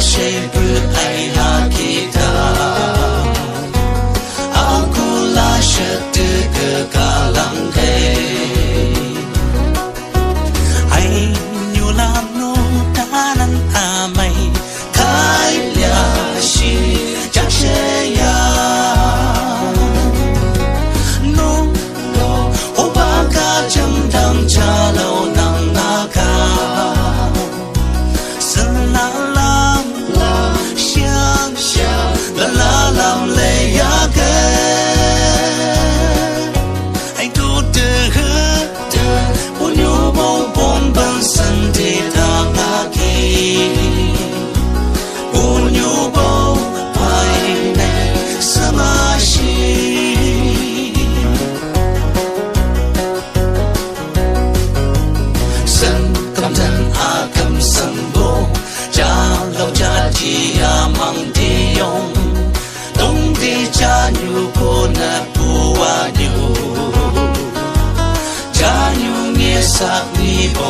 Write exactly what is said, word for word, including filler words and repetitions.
Shepru ai hakita. Aku la shete ke kalang ke. Ai nyulam nu tanan amai. Kai lia shi jak she ya. Nu lo ho ba ka jam dang cha lo nang na ka. Selalam la siang siang la lalam le ya ke. Ai tu te he te unyu bau pon ban san te tang aki. Unyu bau pai ne sama shi. Sen kam ten a kam sen bo. Ja lau ja ji a mang di yong. Dong di ja nyu ko na pu wa nyu. Ja nyu nge sak ni bo